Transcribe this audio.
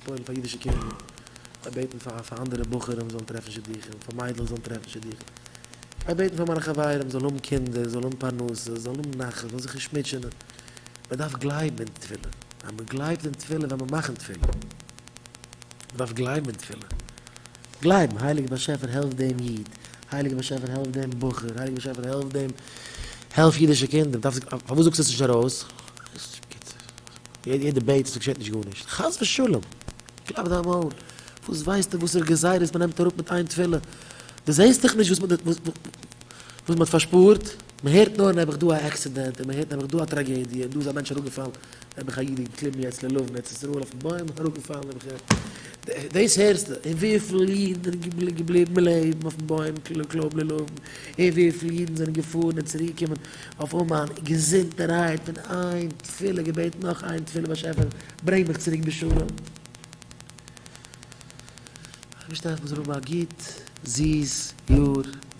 פועל'ן פאר אידישע קינדער, גיי בעטן פאר פאר אנדערע בחורים זאלן טרעפן שידוכים, פאר מיידלעך זאלן טרעפן שידוכים, גיי בעטן פאר מיינע חברים זאלן האבן קינדער, זאלן האבן פרנסה, זאלן האבן נחת, זאלן זיך נישט מוטשענען. מען דארף גלייבן אין תפילה, אז מען גלייבט אין תפילה ווען מען מאכן תפילה, מען דארף גלייבן אין תפילה, גלייבן, הייליגער באשעפער העלף דעם איד, הייליגער באשעפער העלף דעם בחור, הייליגער באשעפער העלף דעם, העלף אידישע קינדער, פארוואס זאגסטו עס נישט ארויס? יעדער בעט עס געשעט נישט גארנישט, חס ושלום! קלאפ דיין מויל, וואס ווייסטו וואסערע גזירות מען נעמט אראפ מיט איין תפילה, דו זעסט דאך נישט וואס מען האט פארשפארט, מען הערט נאר נעבעך דא א עקסידענט און מען הערט נעבעך דא א טראגעדיע און דא איז א מענטש אראפגעפאלן, נעבעך א איד איז געקליבן יעצט לולב אין ארץ ישראל אויפן בוים אראפגעפאלן נעבעך דאס הערסטו, און וויפיל אידן זענען געבליבן לעבן אויפן בוים קלויבן לולבים, און וויפיל אידן זענען געפארן און צוריקגעקומען אויף אומאן געזונטערהייט פון איין תפילה געבעטן נאך איין תפילה באשעפער ברענג מיך צוריק בשלום. אייבערשטער העלף מ'זאל האבן א גוט זיס יאר.